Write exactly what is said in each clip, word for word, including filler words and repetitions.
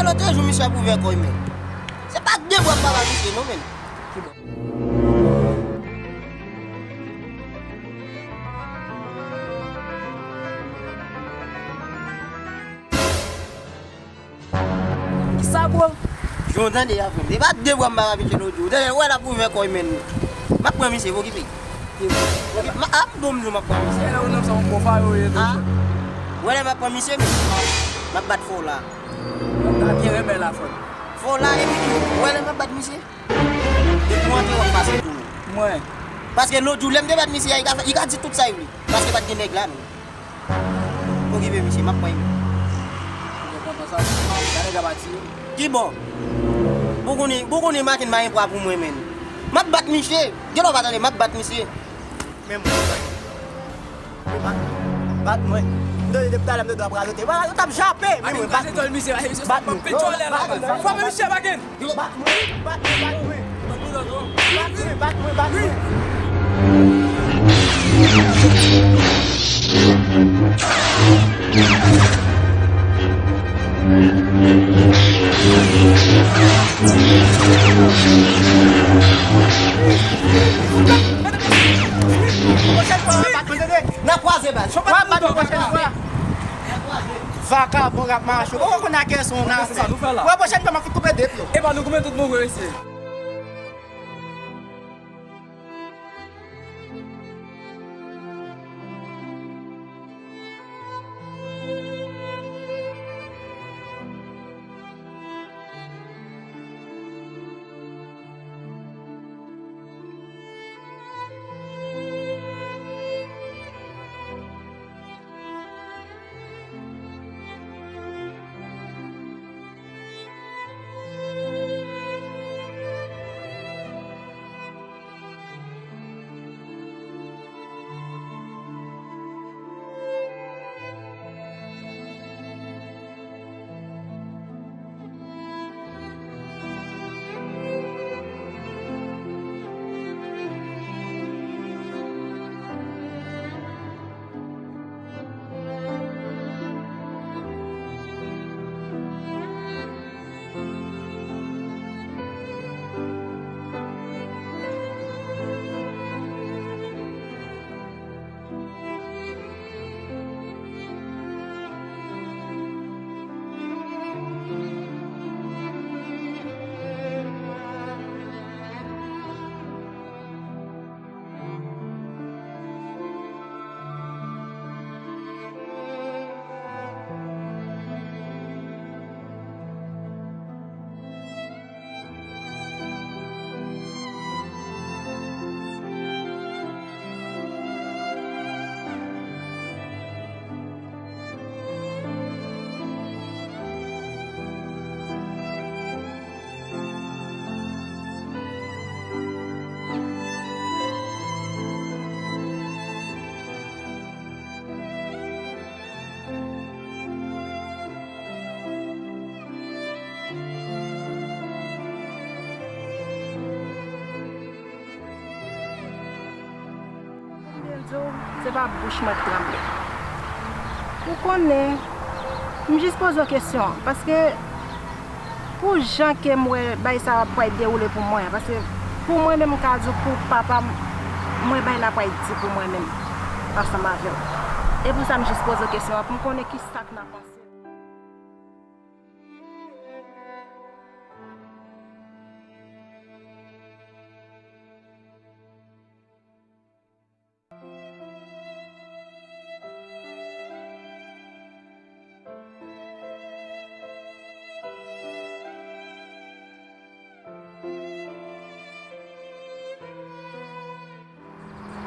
Lòt jou, misye ap ouvè kò l, men. Se pa de bra m pa ba misye, non, men. Kisa, bro? Jan w tande a, frè m. Se pa de bra m ba misye lòt jou. Tande, wè l ap ouvè kò l, men. M ap pran misye, okipe. Okipe. M ap, bon, m di w m ap pran misye. E, ou nan sa, yon bon fayou ye, tou. Wè lè m ap pran misye, men. M ap bat fò w la. Ou ta byen renmen la, frè m. Fò w la, epi tou, wè lè m ap bat misye. Depi w antre, w ap pase tou. Mwen. Paske lòt jou, lè m te bat misye a, li ka fè, li ka di tout sa l vle. Paske pa t gen nèg la, men. Okipe misye, m ap pran l. Ou kontan sa? Gade nèg la pa tiye. Ki bò? Boukouni, Boukouni makin pa gen pwa pou mwen, men. M ap bat misye. Gen lè w pa tande, m ap bat misye. Men mwen. Bat mwen. M tande depi talè m tande w ap radote. Wè, ou t ap jape. Men mwen, bat mwen. Bat mwen. Bat mwen. Bat mwen. Bat mwen. Bat mwen. Bat mwen. Bat mwen. Bat mwen. N a kwaze baz. W ap bat mwen pwochèn fwa. Vakabon k ap mache. Ou konn a kiyès ou nan afè. Wè, pwochèn fwa m ap fin koupe de pye w. Epa nou koupe tout move mesye. Byen di w, se pa bouch mwen k tranble. Ou konnen, m jis poze w kesyon an, paske pou jan ke m wè bagay sa ap pral dewoule pou mwen an, paske pou mwen menm, m ka di w pou papa m, m wè bagay la pral di pou mwen menm, ansanm avè w. E pou sa m jis poze w kesyon an, pou m konnen kisa k nan panse w.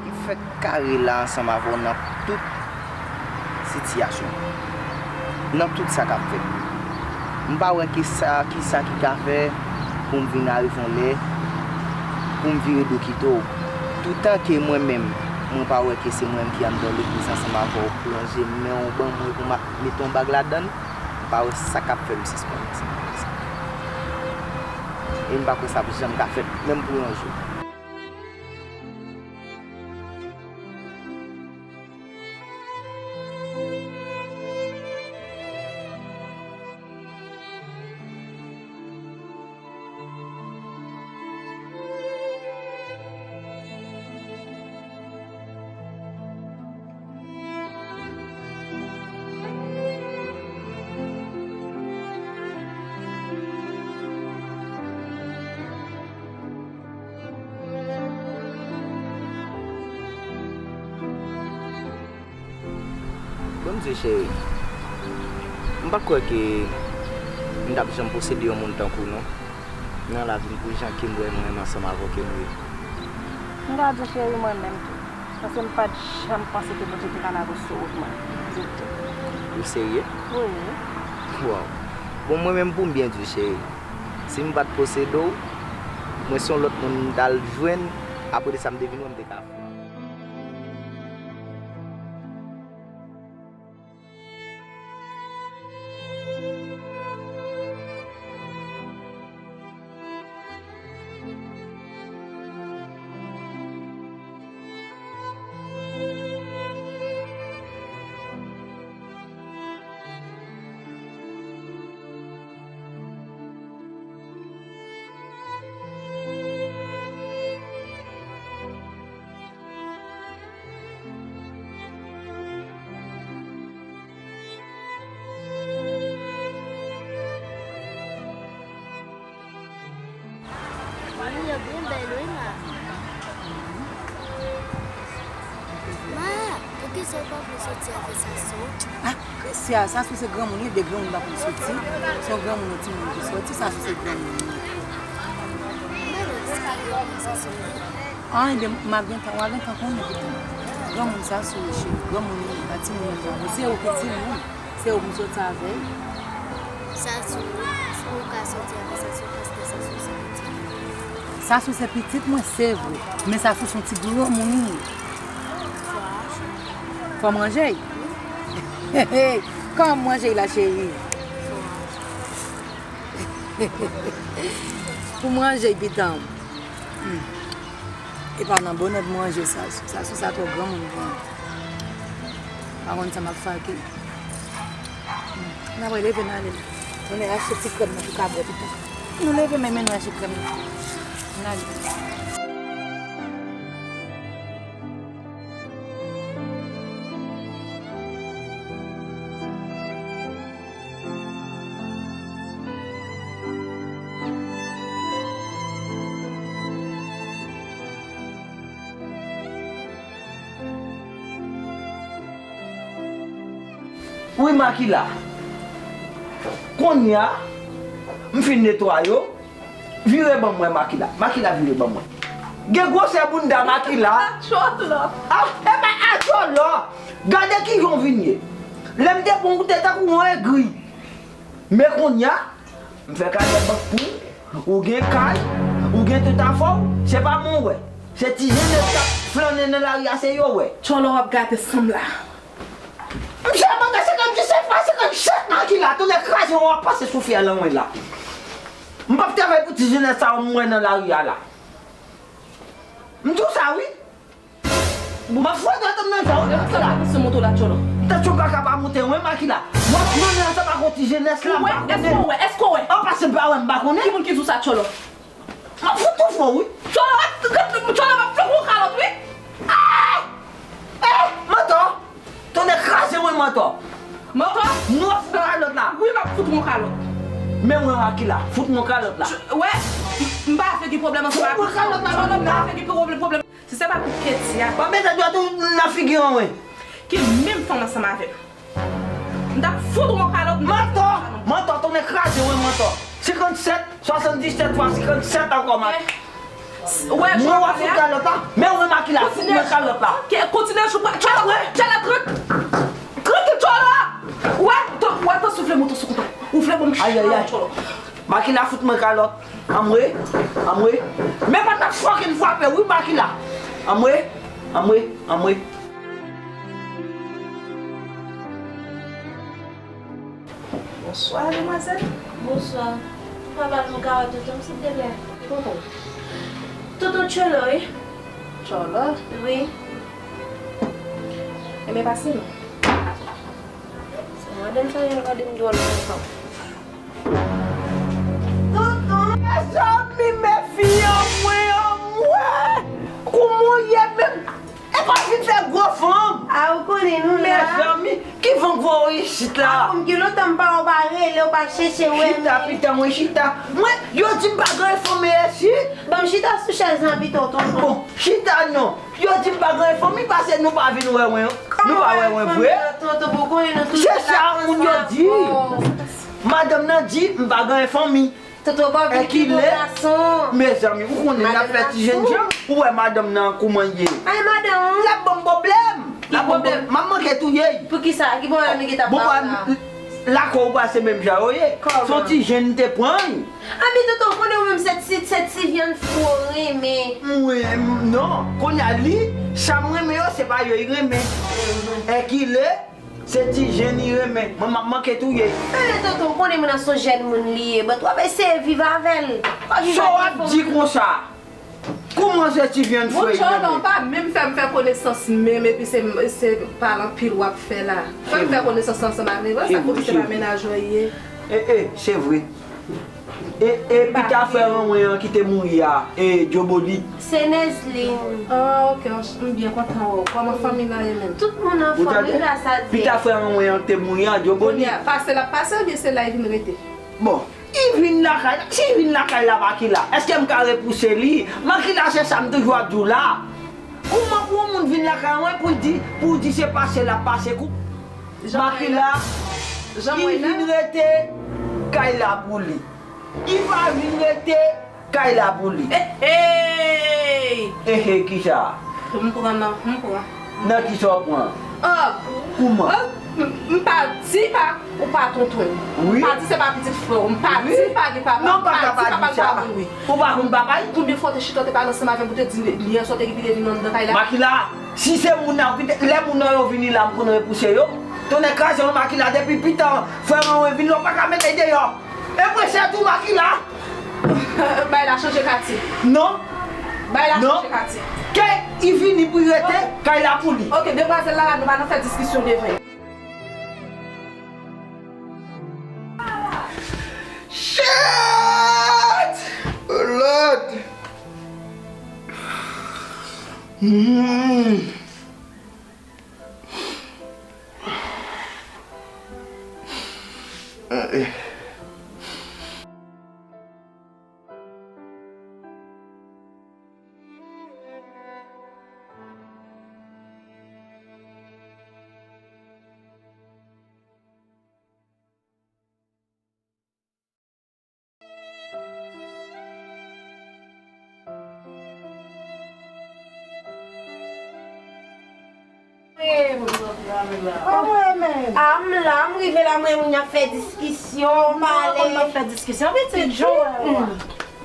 M fèk kare la ansanm avè w nan tout sitiyasyon, nan tout sa k ap fèt. M pa wè kisa, kisa ki ka fè pou m vin arive yon lè pou m vire do kite w. Toutan ke mwen menm, mwen pa wè ke se mwen menm ki anndan legliz ansanm avè w, plonje men w ban mwen pou m ap mete yon bag ladan l, m pa wè sa k ap fè m sispann ansanm avè w. E m pa kwè sa ap janm ka fèt, menm pou yon jou. Bon, m di w, cheri, m pa t kwè ke m t ap janm posede yon moun tankou w, non. Nan lavi m, pou jan ke m wè mwen menm ansanm avè w ke nou ye. M ka di w, cheri, mwen menm tou. Paske m pa t janm panse ke Bondye te ka lage w sou wout mwen ditou. Ou serye? Wi. Waw. Bon, mwen menm, pou m byen di w, cheri, si m pa t posede w, mwen se yon lòt moun m t al jwenn, apre de sa, m te vin wè m te ka fè. Wi, yo byen bèl, wi, ma. Ma, poukisa w pa vle soti avè Sasou? Ah, Sasou se granmoun, wi, de granmoun pa konn soti. Se yon granmoun, yon timoun ki soti, Sasou se granmoun, wi. Mwen, mwen, se pa granmoun, Sasou. Ah, ebyen, m a gentan, w a gentan konnen pitit. Granmoun Sasou ye, cheri. Granmoun li ye, pa timoun li ye. Se ou ki timoun. Se ou m soti avè l. Sasou, ou ka soti avè Sasou paske Sasou se pitit. Sasou se pitit mwen, se vre. Men Sasou se yon ti granmoun li ye. Fò w manje l. Kòman manje l? Kòman manje l la, cheri? Pou manje l, pitit. Hmm. Epa nan bonè pou manje Sasou. Sasou sa twò granmoun pou mwen. Pa konn sa m ap fè ak li. Hmm. N ap leve n ale. Nou leve achte ti krèm nan pou ka bwè pita. Nou leve men, men nou achte krèm nan. N ale. Wi, Makila. Kounye a, m fin netwaye w. Vire ban mwen, Makila. Makila, vire ban mwen. Gen gwosè bounda, Makila. Atchòlò. Ah, epa atchòlò. Gade kijan w vin ye. Lè m te pran w, ou te tankou yon egri. Men kounye a, m fè kalèt bank pou ou. Ou gen kay, ou gen tout afè w. Se pa mwen w wè. Se ti jenès k ap flannen nan lari a, se yo w wè. Tchòlò, w ap gate san m la. Misye ap mande senkannsis pa senkannsis, Makila, tonnè kraze w, w ap pase sou fè lan mwen la. M p ap travay pou ti jenès sa yo m wè nan lari a la. M di w sa wi. M ap fouye dwèt nan jan w, Makila. Tansyon moto la, Tchòlò. Tansyon kaka pa monte, wi, Makila. W ap mennen ansanm ak yon ti jenès la, m pa konnen. Èske w wè? Èske w wè? An pase m pa wè, m pa konnen. Ki moun ki di w sa, Tchòlò? M ap fout ou fò, wi. Tchòlò, Tchòlò, m ap fout ou kalòt, wi. Ah! Eh, mantò! Tonnè kraze mwen, mantò! Mantò? Nou ap fout kalòt la. Wi, m ap fout ou kalòt. Men mwen, Makila, fout mwen kalòt la. Wè, m pa vle gen pwoblèm ansanm avè w. Fout mwen kalòt la, Makila. M pa vle gen pwoblèm, pwoblèm. Si se pa pou Ketty a. Pa mete dwèt ou nan figi an, wi. Ki menm fanm ansanm avè m. M t ap fout ou yon kalòt. Mantò! Mantò, tonnè kraze, wi, mantò. Senkannsèt, swasanndisèt fwa senkannsèt ankò, Mak. Wè, mwen w ap fout kalòt la. Men w wè Makila, fout mwen kalòt la. Kontinye jou, Tchòlò, Tchòlò, trankil, Tchòlò. Wè, wè, tan soufle moto sou kouta. Ou vle ban m chay, Tchòlò. Makila fout mwen kalòt. Anmwe, anmwe. Men pa t ap fòkin frape, wi, Makila. Anmwe, anmwe, anmwe. Bonswa, demwazèl. Bonswa. Ou ka ba m yon kawòt tonton, silvouplè? Tonton. Tonton Tchòlò, wi. Tchòlò? Wi. Enben, pase non. Se madanm sa, y ap gade m dwòl konsa. Tonton, mezanmi, mezanmi, anmwe, anmwe. Kouman w ye menm? E pa vin fè gwo van. A, ou konnen nou la. Mezanmi, ki van k voye w isit la? A, konn gen lontan m pa wè w, pa rele w, pa chèche wè m. Chita, pitit mwen, chita. Mwen, yo di m pa gen fanmi isit. Ban m chita sou chèz lan pito, tonton. Bon, chita non. Yo di m pa gen fanmi, pase nou pa vin wè mwen. Nou pa wè mwen vre. Tonton, pou konnen nou tout Se sa moun yo di. Madanm nan di, "M pa gen fanmi." Tonton, pa vin pi bon gason. Mezanmi, ou konnen n ap fè ti jènjan. Ou wè madanm nan kouman l ye. Ay, madanm. L ap ban m pwoblèm. L ap ban m pwoblèm. M ap manke touye l. Poukisa? Ki pwoblèm li gentan ba w la? Lakò ou pa se menm jan yo ye. Kòman? Se yon ti jèn te pran. Anben tonton, ou konnen ou menm se ti, se ti vyann fou ou renmen. Mwen, non. Kounye a li, sa m renmen yo, se pa yo li renmen. Èkile, se ti jèn li renmen. Mwen, m ap manke touye l. Anben tonton, ou konnen moun nan se yon jèn moun li ye. But w ap eseye viv avè l. W ap viv avè l. Sa w ap di konsa? Kouman se ti vyann fre li renmen? Ou pa menm fè m fè konesans menm, epi se, se pale anpil w ap fè la. Fè m fè konesans ansanm avè w, sa kòmsi se pa mennaj ou ye. E, e, se vre. E, e pita frè anmwen an ki te mouri a, e Djobolit. Se Nesline. Ah, ok, m byen kontan wè w. Kòman fanmi nan ye menm? Tout moun anfòm, wi, gras a Dye. Pita frè anmwen an ki te mouri a, Djobolit. Kounye a, pase l ap pase oubyen se la li vin rete? Bon, li vin lakay la. Si li vin lakay la, Makila, èske m ka repouse li? Makila, se sa m toujou ap di w la. Kouman pou yon moun vin lakay mwen pou l di, pou l di se pase l ap pase kou? Makila, li vin rete kay la pou li. Li pa vin rete kay la pou li. Ehey! Ehey, kisa? M pran nan, m pran. Nan kisa w pran? Oh! Kouman? Oh, m, m pa di pa, ou pa tonton. Wi. M pa di se pa pitit frè w. M pa di pa gen papa. Non, m pa ka pa di sa. Ou pa konn papa l? Konbyen fwa w te chita, w te pale ansanm avè l, pou te di li, li an sa w te gen pou te vin anndan kay la? Makila, si se moun nan, lè moun nan yo vini la, m konn repouse yo. Tonnè kraze w, Makila, depi pita frè mwen vin la, w pa ka mete deyò. E mwen se tou Makila. Bay la chanje katye. Non. Bay la chanje katye. Ke li vini pou l rete kay la pou li. Ok, demwazèl la la, nou pa nan fè diskisyon devan. Shit! Oh Lord! Mm. Eh, eh. Kòman w ye menm? A, m la, m rive la, m wè moun y ap fè diskisyon, pale. Kòman w ap fè diskisyon, pitit? Jan w ye a?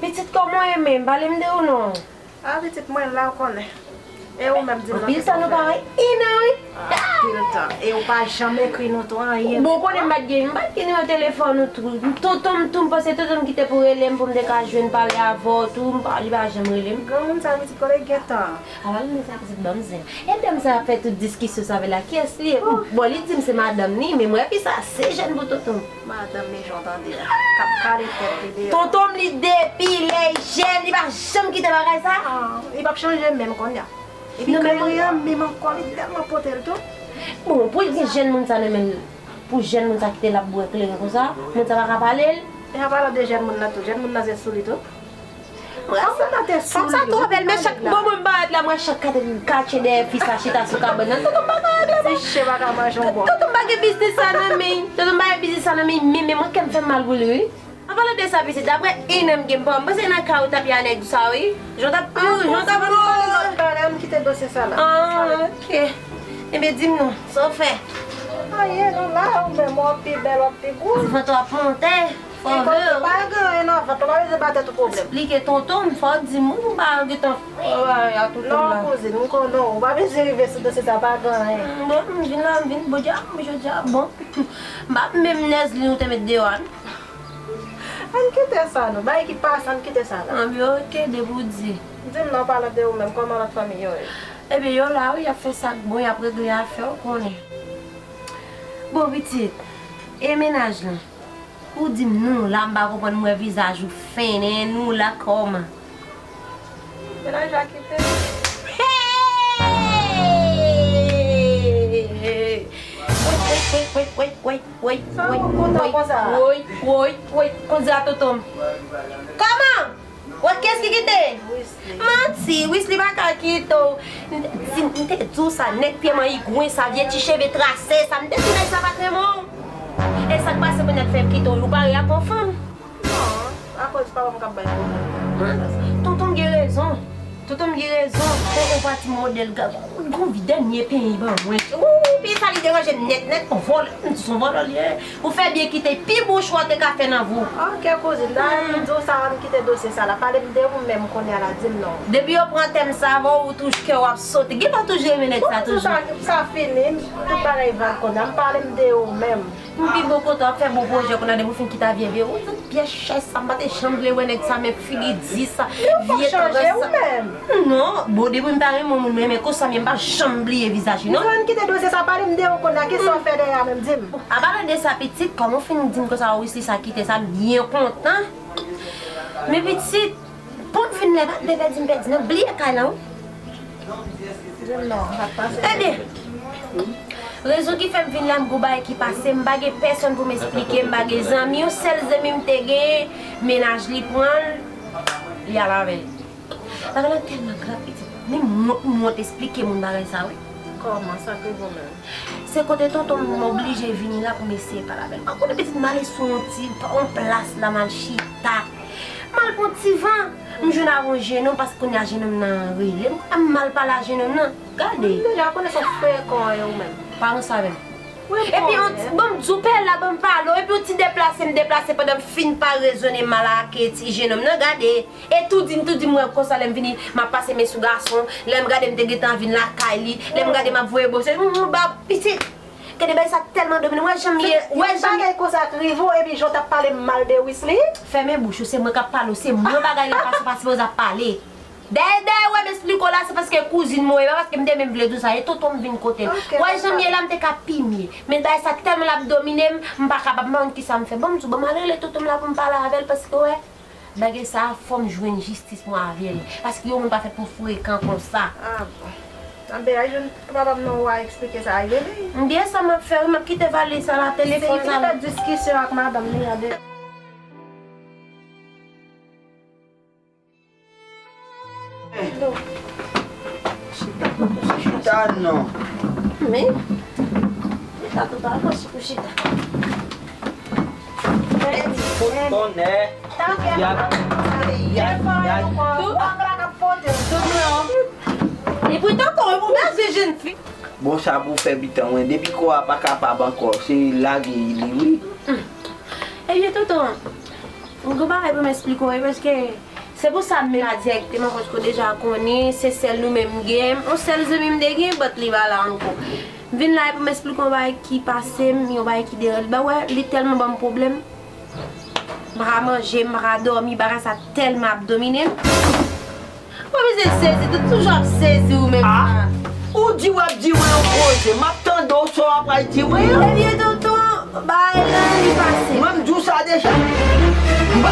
Pitit, kòman w ye menm? Pale m de ou non. A, pitit, mwen la, ou konnen. E ou menm, di m non. Anpil tan nou pa wè. Inan, wi. Anpil tan. E ou pa janm ekri nou tou, anyen. Bon, ou konnen m pa t gen, m pa t gen nimewo telefòn ou tou. Tonton m tou, m panse tonton m ki te pou rele m pou m te ka jwenn pale avè w tou, m pa, li pa janm rele m. Granmoun sa, pitit, kote l gentan? Ala l men sa, pitit, ban m zen. E dam sa ap fè tout diskisyon sa avè l la, kiyès li ye? Bon, li di m se madanm li, men mwen, fi sa, se jèn pou tonton m. Madanm li jan w tande a, k ap kale tèt li deyò. Tonton m li depi lè l jèn, li pa janm kite bagay sa. Ah, li p ap chanje menm kounye a. Epi kleren an menm ankò, li tèlman pote l tou. Bon, pou l gen jèn moun sa nan men l, pou jèn moun sa kite l ap bwè kleren konsa, moun sa pa ka pale l. E an palan de jèn moun nan tou, jèn moun nan se sou li tou. Fanm sa twò bèl, men chak bon mwen parèt la, mwen chak katye dèyè fi sa chita sou kabann nan. Tonton m pa ka regle mwen. Ti chen pa ka manje yon bò. Tonton m pa gen biznis sa nan men. Tonton m pa gen biznis sa nan men, men, men mwen kè m fè m mal pou li, wi. An palan de sa, pitit, daprè enèm gen m pa, m panse nan kay ou t ap ye a nèg sa, wi. Jan w t ap, jan w t ap. Ann kite dosye sa la. Ah, ok. Ebyen, di m non, sa w fè? Anyen, nou la, ou menm w ap pi bèl, w ap pi gou. Ti fanm w ap monte. Fò vle. Pa gen anyen nan vant ou, pa bezwen ba tèt ou pwoblèm. Eksplike tonton m, fò w di m, ou pa gentan a tout la. Non, kouzin, m konnen w, ou pa bezwen rive sou dosye sa, pa gen anyen. Bon, m vin la, m vin, bon, jodi a, bon. M pa menm Nesline ou te met deyò a, non. Ann kite sa, non. Bagay ki pase, ann kite sa la. Anben, ok, depi w di. Di m non, palan de ou menm, kòman lòt fanmi yo ye? Ebyen, yo la, wi, y ap fè sa k bon, y ap regle afè, ou konnen. Bon, pitit, e mennaj lan? Ou di m nou la, m pa konprann, m wè vizaj ou fennen, nou la kòman? Mennaj la kite. Hey! Woy, woy, woy, woy, woy, woy, woy, woy, woy, woy, woy, woy, konn sa tonton m. Kòman? Wè kiyès ki kite? Wisly. Manti, Wisly pa ka kite w. M te, m te di w sa, nèg pye manyigwen sa, vye ti cheve trase sa, m te di nèg sa pa t renmen w. E sa k pase pou nèg fè kite w, ou pare ak yon fanm? Non, akoz papa m k ap bay pwoblèm. Tonton m gen rezon. Tonton m gen rezon. Tonton pa ti modèl. Gon vi dènye peyi ban mwen. Wouy, peyi sa li deranje m nèt nèt. On vòlè, m di se on vòlè li ye. Ou fè byen kite pi bon chwa w te ka fè nan vi w. Ok, kouzin, dayè m di w sa, m kite dosye sa la. Pale m de ou menm kounye a la, di m non. Depi yo pran tèm sa avè w, ou touch kè w ap sote. Gen lè w toujou renmen nèg sa toujou. Sa, sa fini, tout bagay vag kounye a. M pale m de ou menm. M pi bon kote w ap fè bon pwojè kounye a depi w fin kite avyen vye. Ou tout pyès chèch sa, m pa te janm vle wè nèg sa, men figi di sa, vye trè sa. Non, bon, depi m pa renmen yon moun, m renmen konsa, men m pa janm bliye vizaj li, non. Mwen kite dosye sa, pale m de ou kounye a, kisa w fè dèyè a menm, di m. Apalan de sa, pitit, kòm ou fin di m konsa, Wisly sa kite sa, m byen kontan. Men pitit, pou m vin la, pa t devè di m pèdi, non, bliye kay la, wi. Ebyen, rezon ki fè m vin la, m gon bagay ki pase, m pa gen pèsonn pou m esplike, m pa gen zanmi, yon sèl zanmi m te gen, mennaj li pran l, li al avè l. Bagay la tèlman grav, pitit. Menm mwen, m wont esplike moun bagay sa, wi. Kòman sa k rive w menm? Se kote tonton m oblije vini la pou m eseye pale avè l. Ou konnen pitit m ale sou yon ti, yon plas la, m al chita. M al pran ti van. M jwenn avè yon jenòm, paske kounye a jenòm nan rele m. M al pale a jenòm nan. Gade. M deja konnen se yon frekan w ye ou menm. Pa konsa menm. Epi, yon ti, ban m di w, pè la, ban m pale w. Epi, yon ti deplase, m deplase pandan m fin pa rezone mal ak ti jenòm nan. Gade. E toudi m, toudi m wè konsa, lè m vini, m ap pase men sou gason. Lè m gade, m te gentan vin lakay li. Lè m gade, m ap voye bò. Se, m, m, ba, pitit. Gade, bagay sa tèlman domine. Wè jan m ye, wè jan m ye. Bagay konsa k rive w, epi jan w t ap pale m mal de Wisly. Fèmen bouch ou, se mwen k ap pale w, se mwen bagay la pase, pa sipoze ap pale. Dèyè, dèyè, wè m esplike w la, se paske kouzin mwen, e pa paske m te menm vle di w sa, e tonton m vin kote l. Wè jan m ye la, m te ka pi mye. Men bagay sa tèlman l ap domine m, m pa kapab, m pa konn kisa m fè. Ban m di w, ban m al rele tonton m la pou m pale avè l, paske wè, bagay sa, fò m jwenn jistis mwen avè l. Paske yon moun pa fèt pou frekan konsa. Ah bon. Anben, a jwenn papa m nan w a eksplike sa, a rele. M gen sa m ap fè, wi, m ap kite valiz sa la, telefòn sa la. Diskisyon ak madanm li an de. Chita non. Men, chita tout a fòs pou chita. Fout bonnè. Yay, yay, yay. Tout non. E poutan, kòman pou bezwen jenn fi? Bon, sa pou fè pitit mwen. Depi kò a pa kapab ankò, se lage li, wi. Ebyen, tonton, m gon bagay pou m esplike w, wi, paske se pou sa m vin la dirèkteman, paske w deja konnen, se sèl nou menm m gen, yon sèl zanmi m te gen, but li pa la ankò. M vin la pou m esplike w yon bagay ki pase m, yon bagay ki deranje m. Ba wè, li tèlman ban m pwoblèm. M pa ka manje, m pa ka dòmi, bagay sa tèlman ap domine m. Mwen bezwen sezi, tout toujou ap sezi ou menm sa. Ou di w ap di mwen yon koze, m ap tande w sa w ap pral di mwen an. Ebyen, tonton, bagay la, li pase. Mwen, m di w sa deja. M pa